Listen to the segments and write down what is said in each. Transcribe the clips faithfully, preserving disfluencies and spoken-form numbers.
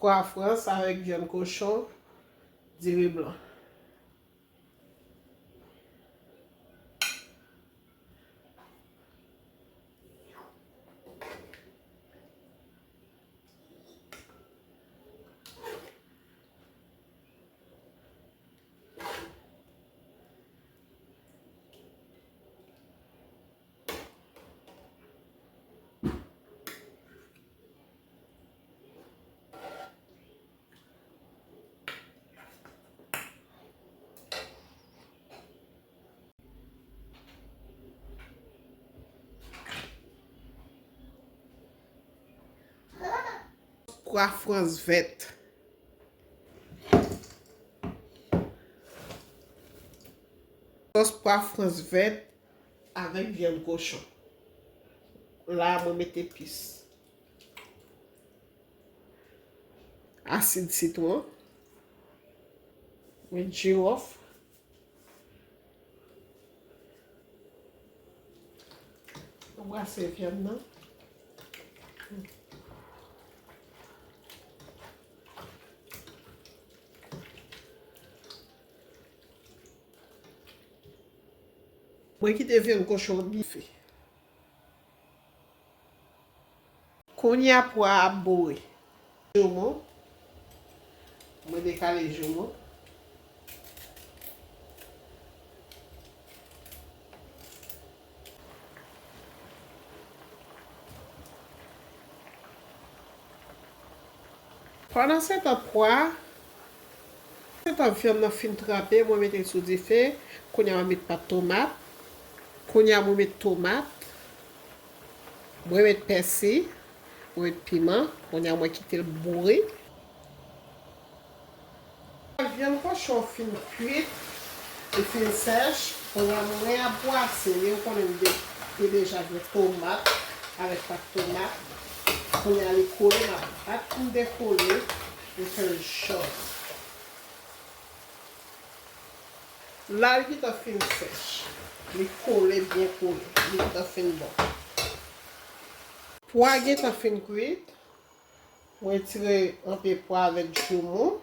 Pwa frans avèk vyann kochon, diri blan. Pwa frans vèt. Sòs pwa frans vèt avèk vyann kochon. La, mwen met epis. Asid sitwon. Mwen jiwòf. Brase vyann nan. Mwen kite vyann kochon an byen fri. Kounye a pwa a ap bore. Joumou. Mwen dekale joumou. Pandansetan pwa, pandansetan vyann nan fin tranpe, mwen mete l sou dife. Kounye a mwen met pat tomat. Kounye a mwen met tomat. Mwen met pèsi. Mwen met piman. Kounye a mwen kite l boure. Vyann kochon fin kuit, li fin sèch. Kounye a mwen ap bwase li. Ou konnen m de-, te deja gen tomat avèk pat tomat. Kounye a li kole, m ap bat pou m dekole. Li fè l jòn. La, li gentan fin sèch. Li kole, byen kole. Li gentan fin bon. Pwa gentan fin kwit. Mwen retire anpe pwa avèk joumou.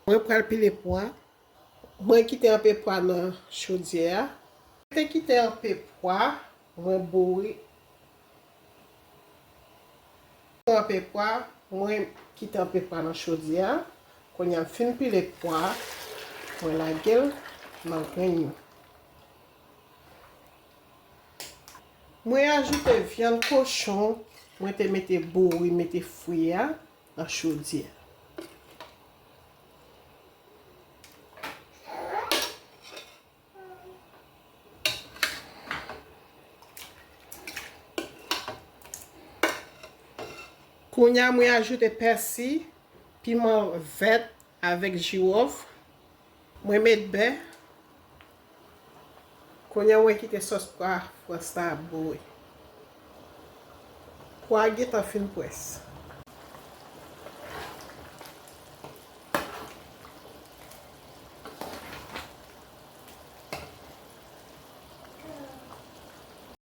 Mwen pral pile pwa. Mwen kite anpe pwa nan chodyè a. Mwen te kite anpe pwa, mwen boure. Anpe pwa, mwen kite anpe pwa nan chodyè a. Kounye a m fin pile pwa, mwen lage l nan grenn yo. Mwen ajoute vyann kochon mwen te mete boure, mete fri a nan chodyè. Kounye a mwen ajoute pèsi, piman vèt avèk jiwòf. Mwen met bè. Kounye a mwen kite sòs pwa frans la ap boure. Pwa gentan fin près.